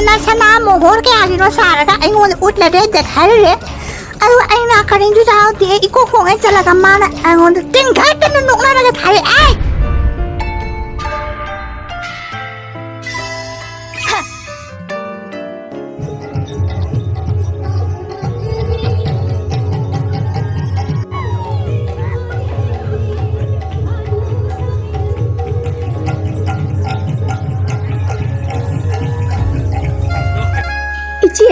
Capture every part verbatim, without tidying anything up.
ꯅ ꯁꯅꯥ ꯃꯣꯍꯣꯔ ꯀꯌꯥꯒꯤꯅꯣ ꯁꯥꯔꯒ ꯑꯩꯉꯣꯟꯗ ꯎꯠꯂꯔꯦ ꯗꯦꯠ ꯍꯥꯏꯔꯨꯔꯦ꯫ ꯑꯗꯨꯒ ꯑꯩꯅ ꯀꯔꯤꯁꯨ ꯆꯥꯍꯧꯗꯦ, ꯏꯀꯣꯛ ꯈꯣꯡꯉꯩ ꯆꯠꯂꯒ ꯃꯥꯅ ꯑꯩꯉꯣꯟꯗ ꯇꯤꯟ ꯈꯛꯇꯅ ꯅꯣꯛꯅꯔꯒ ꯊꯥꯔꯛꯑꯦ꯫ ꯏꯆꯦ,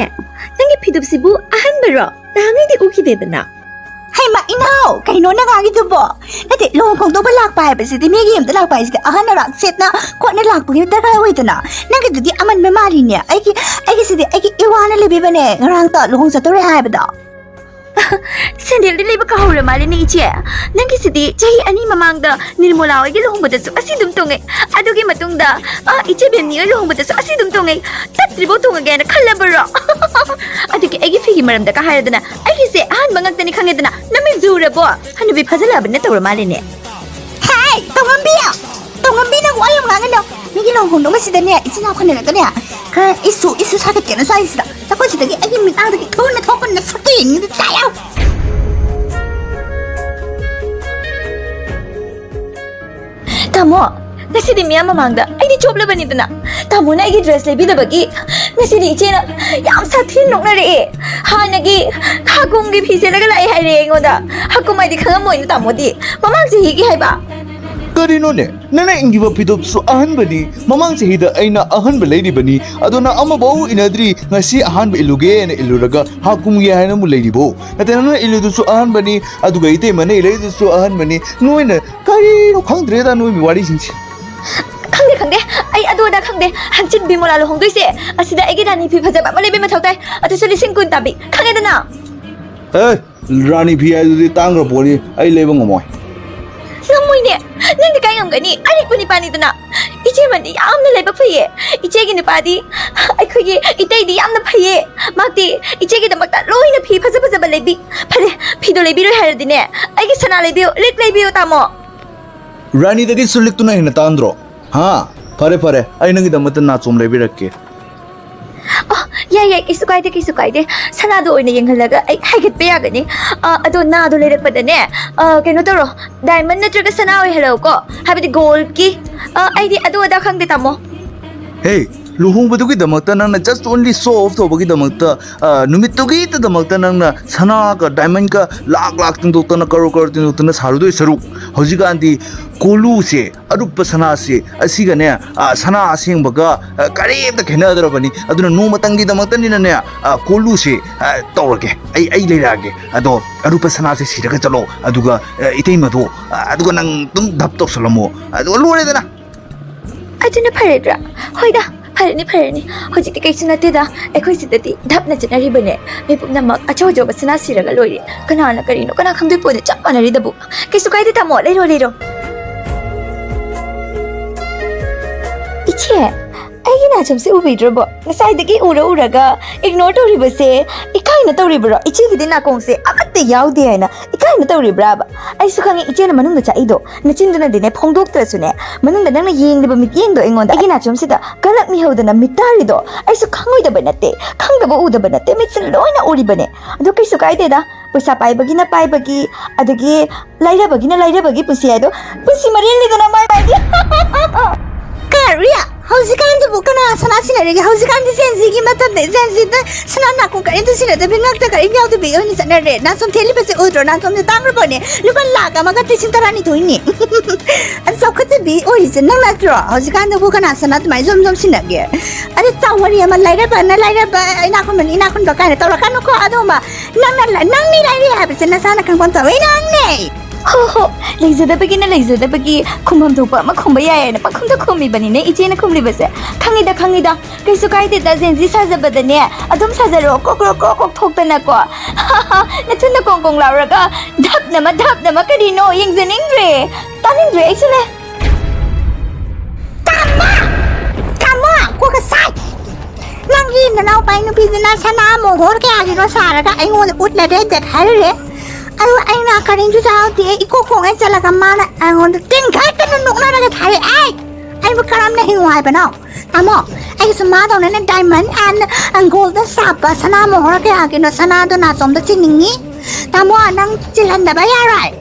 ꯅꯪꯒꯤ ꯐꯤꯗꯨꯞꯁꯤꯕꯨ ꯑꯍꯟꯕꯔꯣ? ꯅꯍꯥꯟꯉꯩꯗꯤ ꯎꯈꯤꯗꯦꯗꯅ꯫ ꯍꯩꯃ, ꯏꯅꯥꯎ, ꯀꯩꯅꯣ ꯅꯪ ꯉꯥꯡꯉꯤꯗꯨꯕꯣ? ꯅꯠꯇꯦ, ꯂꯨꯍꯣꯡ ꯈꯣꯡꯗꯣꯡꯕ ꯂꯥꯛꯄ ꯍꯥꯏꯕꯁꯤꯗꯤ, ꯃꯤꯒꯤ ꯌꯨꯝꯗ ꯂꯥꯛꯄ ꯍꯥꯏꯁꯤꯗꯤ ꯑꯍꯟ ꯑꯔꯥꯛ ꯁꯦꯠꯅ ꯈꯣꯠꯅ ꯂꯥꯛꯄꯒꯤ ꯗꯔꯀꯥꯔ ꯑꯣꯏꯗꯅ꯫ ꯅꯪꯒꯤꯗꯨꯗꯤ ꯑꯃꯟꯕ ꯃꯥꯜꯂꯤꯅꯦ꯫ ꯑꯩꯒꯤ, ꯑꯩꯒꯤꯁꯤꯗꯤ ꯑꯩꯒꯤ ꯏꯋꯥꯅ ꯂꯩꯕꯤꯕꯅꯦ, ꯉꯔꯥꯡꯇ ꯂꯨꯍꯣꯡ ꯆꯠꯇꯧꯔꯦ ꯍꯥꯏꯕꯗꯣ꯫ ꯁꯦꯟꯗꯦꯜꯗꯤ ꯂꯩꯕ ꯀꯥꯎꯍꯧꯔ ꯃꯥꯜꯂꯦꯅꯦ, ꯏꯆꯦ꯫ ꯅꯪꯒꯤꯁꯤꯗꯤ ꯆꯍꯤ ꯑꯅꯤ ꯃꯃꯥꯡꯗ ꯅꯤꯔꯃꯣꯂꯥ ꯍꯣꯏꯒꯤ ꯂꯨꯍꯣꯡꯕꯗꯁꯨ ꯑꯁꯤ ꯑꯗꯨꯝ ꯇꯣꯡꯉꯦ, ꯑꯗꯨꯒꯤ ꯃꯇꯨꯡꯗ, ꯑ, ꯏꯆꯦ ꯕꯦꯝꯅꯤ ꯍꯣꯏ ꯂꯨꯍꯣꯡꯕꯗꯁꯨ ꯑꯁꯤ ꯑꯗꯨꯝ ꯇꯣꯡꯉꯦ꯫ ꯇꯠꯇ꯭ꯔꯤꯐꯥꯎ ꯇꯣꯡꯉꯒꯦꯅ ꯈꯜꯂꯕꯔꯣ? ꯑꯗꯨꯒꯤ ꯑꯩꯒꯤ ꯐꯤꯒꯤ ꯃꯔꯝꯗꯒ ꯍꯥꯏꯔꯗꯅ, ꯑꯩꯒꯤꯁꯦ ꯑꯍꯥꯟꯕ ꯉꯥꯛꯇꯅꯤ ꯈꯪꯉꯦꯗꯅ, ꯅꯃꯤꯠ ꯖꯨꯔꯕꯣ? ꯍꯅꯨꯕꯤ ꯐꯥꯖꯤꯜꯂꯛꯑꯕꯅꯤꯅ ꯇꯧꯔ ꯃꯥꯜꯂꯦꯅꯦ꯫ ꯍꯥꯏ, ꯇꯧꯉꯝꯕꯤ! ꯇꯧꯉꯝꯕꯤ, ꯅꯪ ꯋꯥ ꯌꯥꯝ ꯉꯥꯡꯒꯅꯨ꯫ ꯃꯤꯒꯤ ꯂꯨꯍꯣꯡ ꯈꯣꯡꯗꯣꯡꯕꯁꯤꯗꯅꯦ, ꯏꯆꯤꯟ ꯏꯅꯥꯎ ꯈꯟꯅꯔꯒꯅꯦ, ꯈꯔ ꯏꯁꯨ, ꯏꯁꯨ ꯁꯥꯒꯠꯀꯦꯅ ꯁ꯭ꯋꯥꯏꯁꯤꯗ꯫ ꯆꯠꯈꯣꯏꯁꯤꯗꯒꯤ ꯑꯩꯒꯤ ꯃꯤꯠꯃꯥꯡꯗꯒꯤ ꯊꯨꯅ ꯊꯣꯛꯄꯅ ꯁꯛꯇꯨ ꯌꯦꯡꯅꯤꯡꯗꯦ, ꯆꯥ ꯌꯥꯎ꯫ ꯇꯥꯃꯣ, ꯉꯁꯤꯗꯤ ꯃꯤꯌꯥꯝ ꯃꯃꯥꯡꯗ ꯑꯩꯗꯤ ꯆꯣꯞꯂꯕꯅꯤꯗꯅ꯫ ꯇꯥꯃꯣꯅ ꯑꯩꯒꯤ ꯗ꯭ꯔꯦꯁ ꯂꯩꯕꯤꯗꯕꯒꯤ ꯉꯁꯤꯗꯤ ꯏꯆꯦꯅ ꯌꯥꯝ ꯁꯥꯊꯤꯅ ꯅꯣꯛꯅꯔꯛꯑꯦ꯫ ꯍꯥꯟꯅꯒꯤ ꯍꯥꯀꯨꯝꯒꯤ ꯐꯤ ꯁꯦꯠꯂꯒ ꯂꯥꯛꯑꯦ ꯍꯥꯏꯔꯦ ꯑꯩꯉꯣꯟꯗ꯫ ꯍꯥꯀꯨꯝ ꯍꯥꯏꯗꯤ ꯈꯪꯉꯝꯃꯣꯏꯅ ꯇꯥꯃꯣꯗꯤ꯫ ꯃꯃꯥꯡ ꯆꯍꯤꯒꯤ ꯍꯥꯏꯕ꯫ ꯀꯔꯤꯅꯣꯅꯦ? ꯅꯪꯅ ꯏꯟꯈꯤꯕ ꯐꯤꯗꯨꯞꯁꯨ ꯑꯍꯟꯕꯅꯤ꯫ ꯃꯃꯥꯡ ꯆꯍꯤꯗ ꯑꯩꯅ ꯑꯍꯟꯕ ꯂꯩꯔꯤꯕꯅꯤ꯫ ꯑꯗꯣ ꯅꯪ ꯑꯃꯐꯥꯎ ꯏꯟꯅꯗ꯭ꯔꯤ꯫ ꯉꯁꯤ ꯑꯍꯥꯟꯕ ꯏꯜꯂꯨꯒꯦꯅ ꯏꯜꯂꯨꯔꯒ ꯍꯥꯀꯨꯝꯒꯤ ꯍꯥꯏꯅ ꯑꯃꯨꯛ ꯂꯩꯔꯤꯕꯣ? ꯅꯠꯇꯦ, ꯅꯪꯅ ꯏꯜꯂꯤꯗꯨꯁꯨ ꯑꯍꯟꯕꯅꯤ, ꯑꯗꯨꯒ ꯏꯇꯩꯃꯅ ꯏꯜꯂꯛꯏꯗꯨꯁꯨ ꯑꯍꯟꯕꯅꯤ꯫ ꯅꯣꯏꯅ ꯀꯔꯤꯅꯣ ꯈꯪꯗ꯭ꯔꯦꯗ, ꯅꯣꯏꯒꯤ ꯋꯥꯔꯤꯁꯤꯡꯁꯦ꯫ ꯈꯪꯗꯦ, ꯈꯪꯗꯦ꯫ ꯑꯩ ꯑꯗꯨ ꯑꯗꯥ ꯈꯪꯗꯦ꯫ ꯍꯪꯆꯤꯠ ꯕꯤꯃꯣꯂꯥ ꯂꯨꯍꯣꯡꯗꯣꯏꯁꯦ ꯑꯁꯤꯗ ꯑꯩꯒꯤ ꯔꯥꯅꯤ ꯐꯤ ꯐꯖꯕ ꯑꯃ ꯂꯩꯕꯩ ꯃꯊꯧ ꯇꯥꯏ꯫ ꯑꯗꯨꯁꯨ ꯂꯤꯁꯤꯡ ꯀꯨꯟ ꯇꯥꯕꯤ꯫ ꯈꯪꯉꯦꯗꯅ? ꯑꯦ, ꯔꯥꯅꯤ ꯐꯤ ꯍꯥꯏꯗꯨꯗꯤ ꯇꯥꯡꯈ꯭ꯔ ꯄꯣꯠꯅꯤ, ꯑꯩ ꯂꯩꯕ ꯉꯝꯃꯣꯏ꯫ ꯉꯝꯃꯣꯏꯅꯦ꯫ ꯅꯪꯗꯤ ꯀꯥꯏ ꯉꯝꯒꯅꯤ? ꯑꯔꯤꯛꯄ ꯅꯤꯄꯥꯅꯤꯗꯅ꯫ ꯏꯆꯦꯃꯗꯤ ꯌꯥꯝꯅ ꯂꯥꯏꯕꯛ ꯐꯩꯌꯦ꯫ ꯏꯆꯦꯒꯤ ꯅꯨꯄꯥꯗꯤ, ꯑꯩꯈꯣꯏꯒꯤ ꯏꯇꯩꯗꯤ ꯌꯥꯝꯅ ꯐꯩꯌꯦ꯫ ꯃꯍꯥꯛꯇꯤ ꯏꯆꯦꯒꯤꯗꯃꯛꯇ ꯂꯣꯏꯅ ꯐꯤ ꯐꯖ ꯐꯖꯕ ꯂꯩꯕꯤ꯫ ꯐꯔꯦ, ꯐꯤꯗꯣ ꯂꯩꯕꯤꯔꯣꯏ ꯍꯥꯏꯔꯗꯤꯅꯦ, ꯑꯩꯒꯤ ꯁꯅꯥ ꯂꯩꯕꯤꯌꯨ, ꯂꯤꯛ ꯂꯩꯕꯤꯌꯨ, ꯇꯥꯃꯣ꯫ ꯔꯥꯅꯤꯗꯒꯤꯁꯨ ꯂꯤꯛꯇꯨꯅ ꯍꯦꯟꯅ ꯇꯥꯡꯗ꯭ꯔꯣ? ꯍꯥ? ꯐꯔꯦ, ꯐꯔꯦ, ꯑꯩ ꯅꯪꯒꯤꯗꯃꯛꯇ ꯅꯥꯆꯣꯝ ꯂꯩꯕꯤꯔꯛꯀꯦ꯫ ꯌꯥꯏ, ꯀꯩꯁꯨ ꯀꯥꯏꯗꯦ, ꯀꯩꯁꯨ ꯀꯥꯏꯗꯦ꯫ ꯁꯅꯥꯗꯣ ꯑꯣꯏꯅ ꯌꯦꯡꯍꯜꯂꯒ ꯑꯩ ꯍꯥꯏꯒꯠꯄ ꯌꯥꯒꯅꯤ꯫ ꯑ, ꯑꯗꯣ ꯅꯥꯗꯣ ꯂꯩꯔꯛꯄꯗꯅꯦ, ꯑ, ꯀꯩꯅꯣ ꯇꯧꯔꯣ, ꯗꯥꯏꯃꯟ ꯅꯠꯇ꯭ꯔꯒ ꯁꯅꯥ ꯑꯣꯏꯍꯜꯂꯛꯑꯣꯀꯣ, ꯍꯥꯏꯕꯗꯤ ꯒꯣꯜꯒꯤ꯫ ꯑ, ꯑꯩꯗꯤ ꯑꯗꯨ ꯑꯗꯥ ꯈꯪꯗꯦ, ꯇꯥꯃꯣ꯫ ꯍꯦ, ꯂꯨꯍꯣꯡꯕꯗꯨꯒꯤꯗꯃꯛꯇ ꯅꯪꯅ just only show off ꯇꯧꯕꯒꯤꯗꯃꯛꯇ, ꯑ, ꯅꯨꯃꯤꯠꯇꯨꯒꯤꯗꯃꯛꯇ ꯅꯪꯅ ꯁꯅꯥꯒ ꯗꯥꯏꯃꯟꯒ ꯂꯥꯛ ꯂꯥꯛ ꯇꯤꯡꯊꯣꯛꯇꯅ, ꯀꯔꯣꯔ ꯀꯔꯣꯔ ꯇꯤꯡꯊꯣꯛꯇꯅ ꯁꯥꯔꯨꯗꯣꯏ ꯁꯔꯨꯛ, ꯍꯧꯖꯤꯛꯀꯥꯟꯗꯤ ꯀꯣꯂꯨꯁꯦ, ꯑꯔꯨꯞꯄ ꯁꯅꯥꯁꯦ ꯑꯁꯤꯒꯅꯦ, ꯑ, ꯁꯅꯥ ꯑꯁꯦꯡꯕꯒ, ꯑ, ꯀꯔꯤꯝꯇ ꯈꯦꯠꯅꯗ꯭ꯔꯕꯅꯤ꯫ ꯑꯗꯨꯅ ꯅꯣꯡꯃꯇꯪꯒꯤꯗꯃꯛꯇꯅꯤꯅꯅꯦ, ꯑ, ꯀꯣꯂꯨꯁꯦ, ꯑ, ꯇꯧꯔꯒꯦ꯫ ꯑꯩ, ꯑꯩ ꯂꯩꯔꯛꯑꯒꯦ꯫ ꯑꯗꯣ ꯑꯔꯨꯞꯄ ꯁꯅꯥꯁꯦ ꯁꯤꯔꯒ ꯆꯠꯂꯣ꯫ ꯑꯗꯨꯒ, ꯑ, ꯏꯇꯩꯃꯗꯣ, ꯑ, ꯑꯗꯨꯒ ꯅꯪ ꯑꯗꯨꯝ ꯙꯞ ꯇꯧꯁꯜꯂꯝꯃꯣ꯫ ꯑꯗꯨꯒ ꯂꯣꯏꯔꯦꯗꯅ꯫ ꯑꯗꯨꯅ ꯐꯔꯗ꯭ꯔꯥ? ꯍꯣꯏꯗ, ꯐꯔꯅꯤ, ꯐꯔꯅꯤ꯫ ꯍꯧꯖꯤꯛꯇꯤ ꯀꯩꯁꯨ ꯅꯠꯇꯦꯗ꯫ ꯑꯩꯈꯣꯏ ꯁꯤꯗꯗꯤ ꯙꯞꯅ ꯆꯠꯅꯔꯤꯕꯅꯦ꯫ ꯃꯤ ꯄꯨꯝꯅꯃꯛ ꯑꯆꯧ ꯑꯆꯧꯕ ꯁꯅꯥ ꯁꯤꯔꯒ ꯂꯣꯏꯔꯦ꯫ ꯀꯅꯥꯅ ꯀꯔꯤꯅꯣ ꯀꯅꯥ ꯈꯪꯗꯣꯏ ꯄꯣꯠꯅ ꯆꯞ ꯃꯥꯟꯅꯔꯤꯗꯕꯨ꯫ ꯀꯩꯁꯨ ꯀꯥꯏꯗꯦ, ꯇꯥꯃꯣ꯫ ꯂꯩꯔꯣ, ꯂꯩꯔꯣ꯫ ꯏꯆꯦ, ꯑꯩꯒꯤ ꯅꯥꯆꯣꯝꯁꯦ ꯎꯕꯤꯗ꯭ꯔꯕꯣ? ꯉꯁꯥꯏꯗꯒꯤ ꯎꯔ ꯎꯔꯒ ꯏꯒꯅꯣꯔ ꯇꯧꯔꯤꯕꯁꯦ ꯏꯀꯥꯏꯅ ꯇꯧꯔꯤꯕ꯭ꯔꯣ? ꯏꯆꯦꯒꯤꯗꯤ ꯅꯥꯀꯣꯡꯁꯦ ꯑꯃꯠꯇ ꯌꯥꯎꯗꯦ ꯍꯥꯏꯅ ꯏꯀꯥꯏꯅ ꯇꯧꯔꯤꯕ꯭ꯔꯥꯕ? ꯑꯩꯁꯨ ꯈꯪꯉꯤ, ꯏꯆꯦꯅ ꯃꯅꯨꯡꯗ ꯆꯥꯛꯏꯗꯣ꯫ ꯅꯆꯤꯟꯗꯨꯅꯗꯤꯅꯦ ꯐꯣꯡꯗꯣꯛꯇ꯭ꯔꯁꯨꯅꯦ, ꯃꯅꯨꯡꯗ ꯅꯪꯅ ꯌꯦꯡꯂꯤꯕ ꯃꯤꯠꯌꯦꯡꯗꯣ ꯑꯩꯉꯣꯟꯗ, ꯑꯩꯒꯤ ꯅꯥꯆꯣꯝꯁꯤꯗ ꯀꯜꯂꯛꯃꯤꯍꯧꯗꯅ ꯃꯤꯠ ꯇꯥꯔꯤꯗꯣ꯫ ꯑꯩꯁꯨ ꯈꯪꯉꯣꯏꯗꯕ ꯅꯠꯇꯦ, ꯈꯪꯗꯕ ꯎꯗꯕ ꯅꯠꯇꯦ, ꯃꯤꯠꯁꯦ ꯂꯣꯏꯅ ꯎꯔꯤꯕꯅꯦ꯫ ꯑꯗꯣ ꯀꯩꯁꯨ ꯀꯥꯏꯗꯦꯗ, ꯄꯩꯁꯥ ꯄꯥꯏꯕꯒꯤꯅ ꯄꯥꯏꯕꯒꯤ, ꯑꯗꯒꯤ ꯂꯥꯏꯔꯕꯒꯤꯅ ꯂꯥꯏꯔꯕꯒꯤ ꯄꯨꯟꯁꯤ ꯍꯥꯏꯗꯣ, ꯄꯨꯟꯁꯤ ꯃꯔꯦꯜꯅꯤꯗꯅ ꯃꯥꯏ ꯃꯥꯏꯒꯤ꯫ ꯀꯔꯤ? ꯍꯧꯖꯤꯛꯀꯥꯟꯗꯨꯕꯨ ꯀꯅꯥ ꯁꯅꯥ ꯁꯤꯟꯅꯔꯤꯒꯦ? ꯍꯧꯖꯤꯛꯀꯥꯟꯗꯤ ꯖꯦꯟꯖꯤꯒꯤ ꯃꯇꯝꯅꯦ꯫ ꯖꯦꯟꯖꯤꯗ ꯁꯅꯥ ꯅꯥꯀꯣꯡ ꯀꯔꯤꯝꯇ ꯁꯤꯟꯅꯗꯕꯤ, ꯉꯛꯇ ꯀꯔꯤꯝ ꯌꯥꯎꯗꯕꯤ ꯑꯣꯏꯅ ꯆꯠꯅꯔꯦ꯫ ꯅꯥꯆꯣꯝ ꯊꯦꯠꯂꯤꯕꯁꯦ ꯎꯗ꯭ꯔꯣ? ꯅꯥꯆꯣꯝꯁꯦ ꯇꯥꯡꯈ꯭ꯔꯕꯅꯦ, ꯂꯨꯄꯥ ꯂꯥꯛ ꯑꯃꯒ ꯂꯤꯁꯤꯡ ꯇꯔꯥꯅꯤꯊꯣꯏꯅꯤ꯫ ꯑꯗꯨ ꯆꯥꯎꯈꯠꯇꯕꯤ ꯑꯣꯏꯔꯤꯁꯦ ꯅꯪ ꯅꯠꯇ꯭ꯔꯣ? ꯍꯧꯖꯤꯛꯀꯥꯟꯗꯕꯨ ꯀꯅꯥ ꯁꯅꯥ ꯑꯗꯨꯃꯥꯏꯅ ꯖꯣꯝ ꯖꯣꯝ ꯁꯤꯟꯅꯒꯦ? ꯑꯗꯨ ꯆꯥꯎ, ꯋꯥꯔꯤ ꯑꯃ, ꯂꯥꯏꯔꯕꯅ ꯂꯥꯏꯔꯕ, ꯏꯅꯥꯛ ꯈꯨꯟꯕꯅ ꯏꯅꯥꯛ ꯈꯨꯟꯕ ꯀꯥꯏꯅ ꯇꯧꯔꯛꯀꯅꯨꯀꯣ꯫ ꯑꯗꯨꯒꯨꯝꯕ ꯅꯪꯅ ꯂ- ꯅꯪꯅꯤ ꯂꯥꯏꯔꯤ ꯍꯥꯏꯕꯁꯦ ꯅꯁꯥꯅ ꯈꯪꯐꯝ ꯊꯣꯛꯏ, ꯅꯪꯅꯦ꯫ ꯍꯣ ꯍꯣ, ꯂꯩꯖꯗꯕꯒꯤꯅ ꯂꯩꯖꯗꯕꯒꯤ ꯈꯨꯝꯐꯝ ꯊꯣꯛꯄ ꯑꯃ ꯈꯨꯝꯕ ꯌꯥꯏꯌꯦꯅ ꯄꯪꯈꯨꯝꯗ ꯈꯨꯝꯃꯤꯕꯅꯤꯅꯦ ꯏꯆꯦꯅ ꯈꯨꯝꯂꯤꯕꯁꯦ꯫ ꯈꯪꯉꯤꯗ, ꯈꯪꯉꯤꯗ, ꯀꯩꯁꯨ ꯀꯥꯏꯗꯦꯗ꯫ ꯖꯦꯟꯖꯤ ꯁꯥꯖꯕꯗꯅꯦ ꯑꯗꯨꯝ ꯁꯥꯖꯔꯛꯑꯣ, ꯀ꯭ꯔꯣꯛ ꯀ꯭ꯔꯣꯛ ꯀ꯭ꯔꯣꯛ ꯀ꯭ꯔꯣꯛ ꯊꯣꯛꯇꯅꯀꯣ꯫ ꯅꯊꯨꯟꯗ ꯀꯣꯡ ꯀꯣꯡ ꯂꯥꯎꯔꯒ ꯙꯞꯅꯃ ꯙꯞꯅꯃ ꯀꯔꯤꯅꯣ? ꯌꯦꯡꯖꯅꯤꯡꯗ꯭ꯔꯦ, ꯇꯥꯅꯤꯡꯗ꯭ꯔꯦ ꯑꯩꯁꯨꯅꯦ꯫ ꯇꯥꯃꯣ! ꯇꯥꯃꯣ! ꯀꯣꯛꯀ ꯁꯥꯏ! ꯅꯪꯒꯤ ꯅꯅꯥꯎꯄꯥꯒꯤ ꯅꯨꯄꯤꯗꯨꯅ ꯁꯅꯥ ꯃꯣꯍꯣꯔ ꯀꯌꯥꯒꯤꯅꯣ ꯁꯥꯔꯒ ꯑꯩꯉꯣꯟꯗ ꯎꯠꯂꯔꯦ, ꯗꯦꯠ ꯍꯥꯏꯔꯨꯔꯦ꯫ ꯑꯗꯨ ꯑꯩꯅ ꯀꯔꯤꯝꯁꯨ ꯆꯥꯍꯧꯗꯦ, ꯏꯀꯣꯛ ꯈꯣꯡꯉꯩ ꯆꯠꯂꯒ ꯃꯥꯅ ꯑꯩꯉꯣꯟꯗ ꯇꯤꯟ ꯈꯛꯇꯅ ꯅꯣꯛꯅꯔꯒ ꯊꯥꯔꯛꯑꯦ꯫ ꯑꯩꯕꯨ ꯀꯔꯝꯅ ꯍꯤꯡꯉꯨ ꯍꯥꯏꯕꯅꯣ? ꯇꯥꯃꯣ, ꯑꯩꯒꯤꯁꯨ ꯃꯥꯗꯧꯅꯅꯦ diamond and gold ꯁꯥꯕ ꯁꯅꯥ ꯃꯣꯍꯣꯔ ꯀꯌꯥꯒꯤꯅꯣ ꯁꯅꯥꯗꯣ ꯅꯥꯆꯣꯝꯗ ꯆꯤꯟꯅꯤꯡꯉꯤ꯫ ꯇꯥꯃꯣ, ꯅꯪ ꯆꯤꯜꯍꯟꯗꯕ ꯌꯥꯔꯣꯏ꯫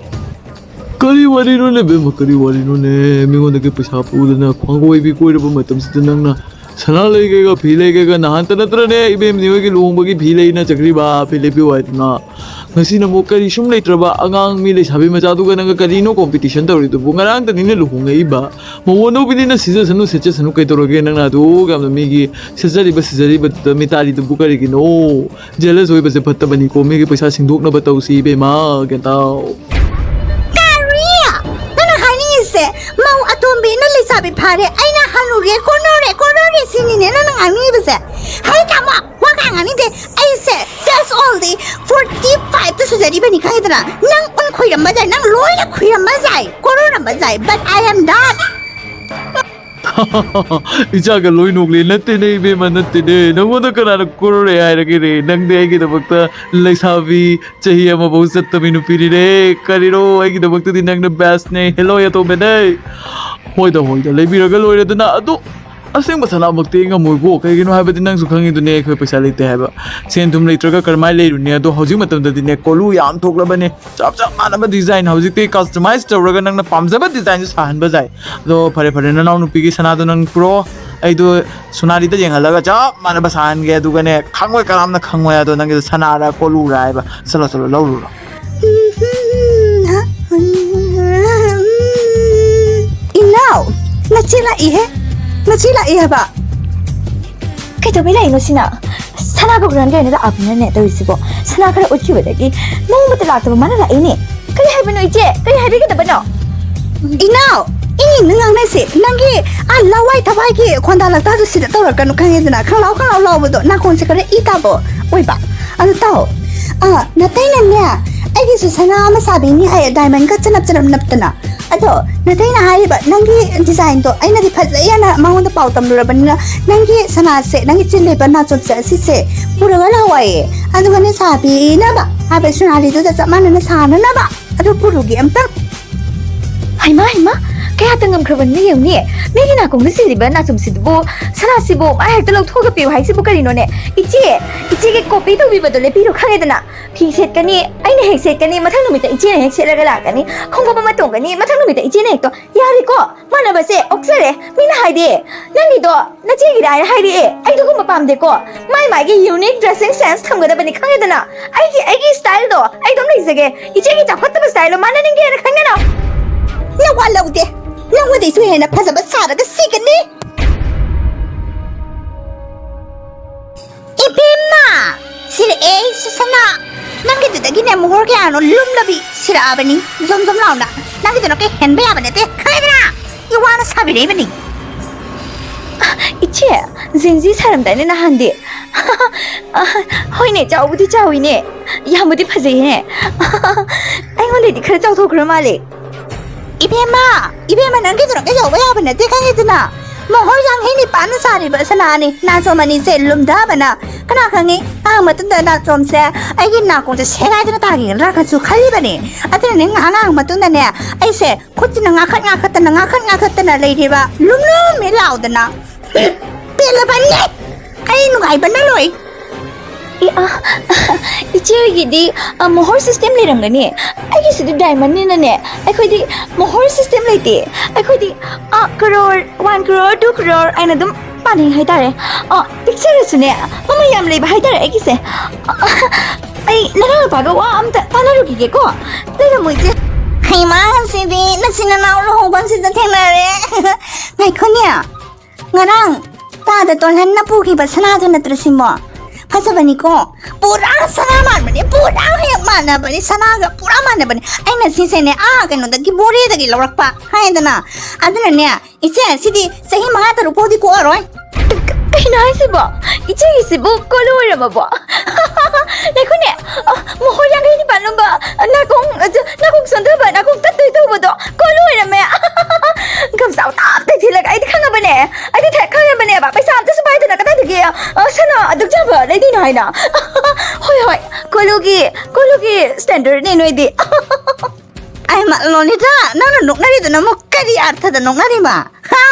ꯀꯔꯤ ꯋꯥꯔꯤꯅꯣꯅꯦ ꯕꯦꯝꯃ, ꯀꯔꯤ ꯋꯥꯔꯤꯅꯣꯅꯦ? ꯃꯤꯉꯣꯟꯗꯒꯤ ꯄꯩꯁꯥ ꯄꯨꯗꯅ ꯈ꯭ꯋꯥꯡꯒꯣꯏꯕꯤ ꯀꯣꯏꯔꯕ ꯃꯇꯝꯁꯤꯗ ꯅꯪꯅ ꯁꯅꯥ ꯂꯩꯒꯦꯒ ꯐꯤ ꯂꯩꯒꯦꯒ ꯅꯍꯥꯟꯇ ꯅꯠꯇ꯭ꯔꯅꯦ ꯏꯕꯦꯝꯅꯤ ꯍꯣꯏꯒꯤ ꯂꯨꯍꯣꯡꯕꯒꯤ ꯐꯤ ꯂꯩꯅ ꯆꯠꯈ꯭ꯔꯤꯕ, ꯐꯤ ꯂꯩꯕꯤꯌꯨ ꯍꯥꯏꯗꯅ? ꯉꯁꯤꯅ ꯑꯃꯨꯛ ꯀꯔꯤ ꯁꯨꯝ ꯂꯩꯇ꯭ꯔꯕ ꯑꯉꯥꯡ ꯃꯤ ꯂꯩꯁꯥꯕꯤ ꯃꯆꯥꯗꯨꯒ ꯅꯪꯒ ꯀꯔꯤꯅꯣ competition ꯇꯧꯔꯤꯗꯨꯕꯨ? ꯉꯔꯥꯡꯇꯅꯤꯅꯦ ꯂꯨꯍꯣꯡꯉꯛꯏꯕ꯫ ꯃꯑꯣꯡ ꯑꯅꯧꯕꯤꯅꯤꯅ ꯁꯤꯖꯁꯅꯨ, ꯁꯦꯠꯆꯁꯅꯨ, ꯀꯩꯗꯧꯔꯒꯦ? ꯅꯪꯅ ꯑꯗꯨꯛ ꯌꯥꯝꯅ ꯃꯤꯒꯤ ꯁꯦꯠꯆꯔꯤꯕ, ꯁꯤꯖꯔꯤꯕꯗꯨꯗ ꯃꯤꯇꯥꯔꯤꯗꯨꯕꯨ ꯀꯔꯤꯒꯤꯅꯣ? Jealous ꯑꯣꯏꯕꯁꯦ ꯐꯠꯇꯕꯅꯤꯀꯣ, ꯃꯤꯒꯤ ꯄꯩꯁꯥ ꯁꯤꯡꯗꯣꯛꯅꯕ ꯇꯧꯁꯤ ꯏꯕꯦꯝꯃ, ꯒ꯭ꯌꯥꯟ ꯇꯥꯎ꯫ ꯀꯔꯤ? ꯅꯪꯅ ꯍꯥꯏꯅꯤꯡꯉꯤꯁꯦ ꯃꯧ ꯑꯇꯣꯝꯕꯤꯅ ꯂꯩꯁꯥꯕꯤ ꯐꯥꯔꯦ, ꯑꯩꯅ ꯍꯅꯨꯔꯦ, ꯀꯣꯟꯅꯔꯦ, ꯀꯣꯟꯅꯔꯦ ꯁꯤꯅꯤꯅꯦ ꯅꯪꯅ ꯉꯥꯡꯅꯤꯡꯉꯤꯕꯁꯦ? ꯍꯩ ꯀꯥꯃꯣ, ꯋꯥ ꯀꯌꯥ ꯉꯥꯡꯅꯤꯡꯗꯦ꯫ ꯑꯩꯁꯦ just only forty five ꯇ ꯁꯨꯖꯔꯤꯕꯅꯤ, ꯈꯪꯉꯤꯗꯅ? ꯅꯪ ꯎꯟ ꯈꯨꯏꯔꯝꯕ ꯌꯥꯏ, ꯅꯪ ꯂꯣꯏꯅ ꯈꯨꯏꯔꯝꯕ ꯌꯥꯏ, ꯀꯣꯔꯣꯔꯝꯕ ꯌꯥꯏ, but I am not. ꯏꯆꯥꯒ ꯂꯣꯏ ꯅꯣꯛꯂꯦ꯫ ꯅꯠꯇꯦꯅꯦ ꯏꯕꯦꯝꯃ, ꯅꯠꯇꯦꯅꯦ꯫ ꯅꯪꯉꯣꯟꯗ ꯀꯅꯥꯅ ꯀꯣꯔꯣꯔꯦ ꯍꯥꯏꯔꯒꯦꯅꯦ? ꯅꯪꯗꯤ ꯑꯩꯒꯤꯗꯃꯛꯇ ꯂꯩꯁꯥꯕꯤ ꯆꯍꯤ ꯑꯃꯐꯥꯎ ꯆꯠꯇꯕꯤ ꯅꯨꯄꯤꯅꯤꯅꯦ꯫ ꯀꯔꯤꯅꯣ, ꯑꯩꯒꯤꯗꯃꯛꯇꯗꯤ ꯅꯪꯅ bestꯅꯦ꯫ Hello, ꯑꯇꯣꯝꯕꯅꯦ꯫ ꯍꯣꯏꯗ, ꯍꯣꯏꯗ, ꯂꯩꯕꯤꯔꯒ ꯂꯣꯏꯔꯦꯗꯅ꯫ ꯑꯗꯨ ꯑꯁꯦꯡꯕ ꯁꯅꯥꯃꯛꯇꯤ ꯑꯩ ꯉꯝꯃꯣꯏꯀꯣ꯫ ꯀꯩꯒꯤꯅꯣ ꯍꯥꯏꯕꯗꯤ ꯅꯪꯁꯨ ꯈꯪꯉꯤꯗꯨꯅꯦ ꯑꯩꯈꯣꯏ ꯄꯩꯁꯥ ꯂꯩꯇꯦ ꯍꯥꯏꯕ꯫ ꯁꯦꯟ ꯊꯨꯝ ꯂꯩꯇ꯭ꯔꯒ ꯀꯔꯝꯍꯥꯏꯅ ꯂꯩꯔꯨꯅꯤ? ꯑꯗꯣ ꯍꯧꯖꯤꯛ ꯃꯇꯝꯗꯗꯤꯅꯦ ꯀꯣꯂꯨ ꯌꯥꯝ ꯊꯣꯛꯂꯕꯅꯦ꯫ ꯆꯞ ꯆꯞ ꯃꯥꯟꯅꯕ design ꯍꯧꯖꯤꯛꯇꯤ customize ꯇꯧꯔꯒ ꯅꯪꯅ ꯄꯥꯝꯖꯕ designꯁꯨ ꯁꯥꯍꯟꯕ ꯌꯥꯏ꯫ ꯑꯗꯣ ꯐꯔꯦ ꯐꯔꯦ, ꯅꯅꯥꯎ ꯅꯨꯄꯤꯒꯤ ꯁꯅꯥꯗꯣ ꯅꯪ ꯄꯨꯔꯛꯑꯣ, ꯑꯩꯗꯣ ꯁꯣꯅꯥꯂꯤꯗ ꯌꯦꯡꯍꯜꯂꯒ ꯆꯞ ꯃꯥꯟꯅꯕ ꯁꯥꯍꯟꯒꯦ꯫ ꯑꯗꯨꯒꯅꯦ ꯈꯪꯉꯣꯏ, ꯀꯅꯥꯝꯅ ꯈꯪꯉꯣꯏ ꯑꯗꯣ ꯅꯪꯒꯤꯗꯣ ꯁꯅꯥꯔ ꯀꯣꯂꯨꯔ ꯍꯥꯏꯕ꯫ ꯆꯠꯂꯣ ꯆꯠꯂꯣ, ꯂꯧꯔꯨꯔꯣ꯫ ꯏꯅꯥꯎ, ꯅꯆꯦ ꯂꯥꯛꯏꯍꯦ꯫ ꯅꯆꯦ ꯂꯥꯛꯏ ꯍꯥꯏꯕ꯫ ꯀꯩꯗꯧꯕꯩ ꯂꯥꯛꯏꯅꯣ ꯁꯤꯅ? ꯁꯅꯥꯒ ꯍꯨꯔꯥꯟꯒꯦ ꯍꯥꯏꯅ ꯂꯥꯛꯑꯕꯅꯤꯅꯅꯦ ꯇꯧꯔꯤꯁꯤꯕꯣ꯫ ꯁꯅꯥ ꯈꯔ ꯎꯠꯈꯤꯕꯗꯒꯤ ꯃꯑꯣꯡ ꯑꯃꯠꯇ ꯂꯥꯛꯇꯕ ꯃꯥꯅ ꯂꯥꯛꯏꯅꯦ꯫ ꯀꯔꯤ ꯍꯥꯏꯕꯅꯣ ꯏꯆꯦ? ꯀꯔꯤ ꯍꯥꯏꯕꯤꯒꯗꯕꯅꯣ? ꯏꯅꯥꯎ, ꯏꯅꯤꯡꯅ ꯉꯥꯡꯅꯁꯤ꯫ ꯅꯪꯒꯤ ꯑꯥ ꯂꯋꯥꯏ ꯊꯋꯥꯏꯒꯤ ꯈꯣꯟꯗꯥ ꯂꯛꯇꯥꯗꯨ ꯁꯤꯗ ꯇꯧꯔꯛꯀꯅꯨ, ꯈꯪꯉꯦꯗꯅ? ꯈꯪꯂꯥꯎ ꯈꯪꯂꯥꯎ ꯂꯥꯎꯕꯗꯣ ꯅꯥꯀꯣꯡꯁꯦ ꯈꯔ ꯏ ꯇꯥꯕ ꯑꯣꯏꯕ꯫ ꯑꯗꯨ ꯇꯥꯎ, ꯑꯥ, ꯅꯇꯩꯅꯅꯦ, ꯑꯩꯒꯤꯁꯨ ꯁꯅꯥ ꯑꯃ ꯁꯥꯕꯤꯅꯤ ꯍꯥꯏꯌꯦ, diamondꯒ ꯆꯅꯞ ꯆꯅꯞ ꯅꯞꯇꯅ꯫ ꯑꯗꯣ ꯅꯇꯩꯅ ꯍꯥꯏꯔꯤꯕ ꯅꯪꯒꯤ designꯗꯣ ꯑꯩꯅꯗꯤ ꯐꯖꯩ ꯍꯥꯏꯅ ꯃꯉꯣꯟꯗ ꯄꯥꯎ ꯇꯝꯂꯨꯔꯕꯅꯤꯅ, ꯅꯪꯒꯤ ꯁꯅꯥꯁꯦ, ꯅꯪꯒꯤ ꯆꯤꯜꯂꯤꯕ ꯅꯥꯆꯣꯝꯁꯦ ꯑꯁꯤꯁꯦ ꯄꯨꯔꯒ ꯂꯥꯛꯑꯣꯌꯦ꯫ ꯑꯗꯨꯒꯅꯦ ꯁꯥꯕꯤꯅꯕ ꯍꯥꯏꯕ, ꯁꯣꯅꯥꯂꯤꯗꯨꯗ ꯆꯞ ꯃꯥꯟꯅꯅ ꯁꯥꯅꯅꯕ꯫ ꯑꯗꯨ ꯄꯨꯔꯨꯒꯦ ꯑꯝꯇꯪ꯫ ꯍꯩꯃꯥ, ꯍꯩꯃꯥ, ꯀꯌꯥꯇ ꯉꯝꯈ꯭ꯔꯕꯅꯣ ꯌꯦꯡꯉꯨꯅꯦ꯫ ꯃꯤꯒꯤ ꯅꯥꯀꯣꯡꯗ ꯁꯤꯔꯤꯕ ꯅꯥꯆꯨꯝꯁꯤꯗꯨꯕꯨ, ꯁꯅꯥꯁꯤꯕꯨ ꯃꯥ ꯍꯦꯛꯇ ꯂꯧꯊꯣꯛꯑꯒ ꯄꯤꯌꯨ ꯍꯥꯏꯁꯤꯕꯨ ꯀꯔꯤꯅꯣꯅꯦ? ꯏꯆꯦ, ꯏꯆꯦꯒꯤ ꯀꯣꯄꯤ ꯇꯧꯕꯤꯕꯗꯣ ꯂꯦꯞꯄꯤꯔꯣ ꯈꯪꯉꯦꯗꯅ꯫ ꯐꯤ ꯁꯦꯠꯀꯅꯤ, ꯑꯩꯅ ꯍꯦꯛ ꯁꯦꯠꯀꯅꯤ, ꯃꯊꯪ ꯅꯨꯃꯤꯠꯇ ꯏꯆꯦꯅ ꯍꯦꯛ ꯁꯦꯠꯂꯒ ꯂꯥꯛꯀꯅꯤ꯫ ꯈꯣꯡꯎꯞ ꯑꯃ ꯇꯣꯡꯒꯅꯤ, ꯃꯊꯪ ꯅꯨꯃꯤꯠꯇ ꯏꯆꯦꯅ ꯍꯦꯛ ꯇꯣꯡ-, ꯌꯥꯔꯦꯀꯣ? ꯃꯥꯟꯅꯕꯁꯦ ꯑꯣꯛꯆꯔꯦ꯫ ꯃꯤꯅ ꯍꯥꯏꯗꯤ, "ꯅꯪꯒꯤꯗꯣ ꯅꯆꯦꯒꯤꯔꯥ?" ꯍꯥꯏꯅ ꯍꯥꯏꯔꯛꯑꯦ꯫ ꯑꯩ ꯑꯗꯨꯒꯨꯝꯕ ꯄꯥꯝꯗꯦꯀꯣ꯫ ꯃꯥꯏ ꯃꯥꯏꯒꯤ unique dressing sense ꯊꯝꯒꯗꯕꯅꯤ, ꯈꯪꯉꯦꯗꯅ? ꯑꯩꯒꯤ, ꯑꯩꯒꯤ styleꯗꯣ ꯑꯩ ꯑꯗꯨꯝ ꯂꯩꯖꯒꯦ꯫ ꯏꯆꯦꯒꯤ ꯆꯥꯎꯈꯠꯇꯕ styleꯗꯣ ꯃꯥꯟꯅꯅꯤꯡꯗꯦꯅ ꯈꯪꯉꯦꯅ? ꯅꯋꯥ ꯂꯧꯗꯦ꯫ ꯅꯉꯣꯟꯗꯩꯁꯨ ꯍꯦꯟꯅ ꯐꯖꯕ ꯁꯥꯔꯒ ꯁꯤꯒꯅꯤ꯫ ꯏꯕꯦꯝꯃ! ꯁꯤꯔꯛꯑꯦ ꯑꯩꯁꯨ ꯁꯅꯥ꯫ ꯅꯪꯒꯤꯗꯨꯗꯒꯤꯅꯦ ꯃꯣꯍꯣꯔ ꯀꯌꯥꯅꯣ ꯂꯨꯝꯂꯕꯤ ꯁꯤꯔꯛꯑꯕꯅꯤ꯫ ꯖꯣꯝ ꯖꯣꯝ ꯂꯥꯎꯅ꯫ ꯅꯪꯒꯤꯗꯨꯅ ꯀꯩ ꯍꯦꯟꯕ ꯌꯥꯕ ꯅꯠꯇꯦ꯫ ꯈꯪꯉꯦꯗꯅ? ꯏꯋꯥꯅ ꯁꯥꯕꯤꯔꯛꯏꯕꯅꯤ꯫ ꯏꯆꯦ, ꯖꯦꯟꯖꯤ ꯁꯥꯔꯝꯗꯥꯏꯅꯦ ꯅꯍꯥꯟꯗꯤ꯫ ꯍꯣꯏꯅꯦ, ꯆꯥꯎꯕꯨꯗꯤ ꯆꯥꯎꯏꯅꯦ꯫ ꯌꯥꯝꯕꯨꯗꯤ ꯐꯖꯩꯅꯦ꯫ ꯑꯩꯉꯣꯟꯗꯩꯗꯤ ꯈꯔ ꯆꯥꯎꯊꯣꯛꯈ꯭ꯔ ꯃꯥꯜꯂꯦ꯫ ꯏꯕꯦꯝꯃ, ꯏꯕꯦꯝꯃ, ꯅꯪꯒꯤꯗꯨꯅ ꯀꯩꯗꯧꯕ ꯌꯥꯕ ꯅꯠꯇꯦ, ꯈꯪꯉꯤꯗꯅ? ꯃꯈꯣꯏ ꯌꯥꯡꯈꯩ ꯅꯤꯄꯥꯟꯅ ꯁꯥꯔꯤꯕ ꯁꯅꯥꯅꯤ ꯅꯥꯆꯣꯝ ꯑꯅꯤꯁꯦ ꯂꯨꯝꯊꯕꯅ꯫ ꯀꯅꯥ ꯈꯪꯉꯤ, ꯉꯥꯏꯍꯥꯛ ꯃꯇꯨꯡꯗ ꯅꯥꯆꯣꯝꯁꯦ ꯑꯩꯒꯤ ꯅꯥꯀꯣꯡꯁꯦ ꯁꯦꯒꯥꯏꯗꯅ ꯇꯥꯈꯤꯒꯗ꯭ꯔꯥ ꯀꯁꯨ ꯈꯜꯂꯤꯕꯅꯤ꯫ ꯑꯗꯨꯅꯅꯦ, ꯉꯥꯏꯍꯥꯛ ꯉꯥꯏꯍꯥꯛ ꯃꯇꯨꯡꯗꯅꯦ, ꯑꯩꯁꯦ ꯈꯨꯠꯁꯤꯅ ꯉꯥꯈꯠ ꯉꯥꯈꯠꯇꯅ, ꯉꯥꯈꯠ ꯉꯥꯈꯠꯇꯅ ꯂꯩꯔꯤꯕ, ꯂꯨꯝ ꯂꯨꯝꯃꯤ ꯂꯥꯎꯗꯅ꯫ ꯄꯦꯜꯂꯕꯅꯤ! ꯑꯩ ꯅꯨꯡꯉꯥꯏꯕꯅ ꯂꯣꯏ꯫ ꯏ-, ꯑ, ꯏꯆꯦ ꯍꯣꯏꯒꯤꯗꯤ, ꯑ, ꯃꯣꯍꯣꯔ system ꯂꯩꯔꯝꯒꯅꯤ꯫ ꯑꯩꯒꯤꯁꯤꯗꯤ diamondꯅꯤꯅꯅꯦ, ꯑꯩꯈꯣꯏꯗꯤ ꯃꯣꯍꯣꯔ system ꯂꯩꯇꯦ꯫ ꯑꯩꯈꯣꯏꯗꯤ, ꯑ, crore, one crore, two crore ꯍꯥꯏꯅ ꯑꯗꯨꯝ ꯄꯥꯅꯩ ꯍꯥꯏꯇꯥꯔꯦ꯫ ꯑ, ꯄꯤꯛꯆꯔꯁꯨꯅꯦ, ꯃꯃꯜ ꯌꯥꯝ ꯂꯩꯕ ꯍꯥꯏꯇꯥꯔꯦ ꯑꯩꯒꯤꯁꯦ꯫ ꯑ, ꯑꯩ ꯅꯅꯥꯎ ꯅꯨꯄꯥꯒ ꯋꯥ ꯑꯝꯇ ꯇꯥꯟꯅꯔꯨꯈꯤꯒꯦꯀꯣ꯫ ꯂꯩꯔꯝꯃꯣ, ꯏꯆꯦ꯫ ꯍꯩꯃꯥ, ꯉꯁꯤꯗꯤ ꯅꯆꯤꯟ ꯅꯅꯥꯎ ꯂꯨꯍꯣꯡꯐꯝꯁꯤꯗ ꯊꯦꯡꯅꯔꯦ꯫ ꯉꯥꯏꯈꯣꯅꯦ, ꯉꯔꯥꯡ ꯇꯥꯗ ꯇꯣꯜꯍꯟꯅ ꯄꯨꯈꯤꯕ ꯁꯅꯥꯗꯨ ꯅꯠꯇ꯭ꯔꯣ ꯁꯤꯃꯣ? ꯐꯖꯕꯅꯤꯀꯣ꯫ ꯄꯨꯔꯥ ꯁꯅꯥ ꯃꯥꯟꯕꯅꯦ, ꯄꯨꯔꯥ ꯍꯦꯛ ꯃꯥꯟꯅꯕꯅꯦ, ꯁꯅꯥꯒ ꯄꯨꯔꯥ ꯃꯥꯟꯅꯕꯅꯦ꯫ ꯑꯩꯅ ꯁꯤꯁꯦꯅꯦ, ꯑꯥ, ꯀꯩꯅꯣꯗꯒꯤ, ꯃꯣꯔꯦꯗꯒꯤ ꯂꯧꯔꯛꯄ ꯍꯥꯏꯗꯅ꯫ ꯑꯗꯨꯅꯅꯦ, ꯏꯆꯦ, ꯁꯤꯗꯤ ꯆꯍꯤ ꯃꯉꯥ ꯇꯔꯨꯛ ꯐꯥꯎꯗꯤ ꯀꯣꯛꯑꯔꯣꯏ꯫ ꯀ-, ꯀꯩꯅꯣ ꯍꯥꯏꯁꯤꯕꯣ? ꯏꯆꯦꯒꯤꯁꯤꯕꯨ ꯀꯣꯂꯨ ꯑꯣꯏꯔꯝꯃꯕꯣ? ꯉꯥꯏꯈꯣꯅꯦ, ꯑ, ꯃꯣꯍꯣꯔ ꯌꯥꯡꯈꯩ ꯅꯤꯄꯥꯟ ꯂꯨꯝꯕ, ꯅꯥꯀꯣꯡ, ꯑ, ꯆ-, ꯅꯥꯀꯣꯡ ꯁꯣꯟꯊꯕ, ꯅꯥꯀꯣꯡ ꯇꯠꯇꯣꯏ ꯇꯧꯕꯗꯣ ꯀꯣꯂꯨ ꯑꯣꯏꯔꯝꯃꯦ꯫ ꯒꯝꯁꯥ ꯇꯞꯇ ꯊꯤꯜꯂꯒ ꯑꯩꯗꯤ ꯈꯪꯉꯕꯅꯦ꯫ ꯑꯩꯗꯤ ꯊꯦꯛ ꯈꯪꯉꯕꯅꯦꯕ꯫ ꯄꯩꯁꯥ ꯑꯝꯇꯁꯨ ꯄꯥꯏꯗꯅ ꯀꯗꯥꯏꯗꯒꯤ, ꯑ, ꯁꯅꯥ ꯑꯗꯨꯛ ꯌꯥꯝꯕ ꯂꯩꯗꯣꯏꯅꯣ ꯍꯥꯏꯅ? ꯍꯣꯏ, ꯍꯣꯏ, ꯀꯣꯂꯨꯒꯤ, ꯀꯣꯂꯨꯒꯤ standardꯅꯦ ꯅꯣꯏꯗꯤ꯫ ꯑꯩ ꯃ-, ꯂꯣꯂꯤꯇꯥ, ꯅꯪꯅ ꯅꯣꯛꯅꯔꯤꯗꯨꯅ ꯑꯃꯨꯛ ꯀꯔꯤ ꯑꯔꯊꯗ ꯅꯣꯛꯅꯔꯤꯕ? ꯍꯥ?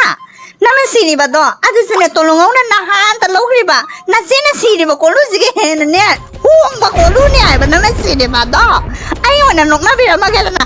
ꯅꯪꯅ ꯁꯤꯔꯤꯕꯗꯣ, ꯑꯗꯨꯁꯨꯅꯦ, ꯇꯣꯂꯨꯉꯧꯅ ꯅꯍꯥꯟꯇ ꯂꯧꯈ꯭ꯔꯤꯕ ꯅꯆꯦꯅ ꯁꯤꯔꯤꯕ ꯀꯣꯂꯨꯁꯤꯒꯤ ꯍꯦꯟꯅꯅꯦ, ꯍꯣꯡꯕ ꯀꯣꯂꯨꯅꯦ ꯍꯥꯏꯕ ꯅꯪꯅ ꯁꯤꯔꯤꯕꯗꯣ꯫ ꯑꯩ ꯑꯣꯏꯅ ꯅꯣꯛꯅꯕꯤꯔꯝꯃꯒꯦꯗꯅ꯫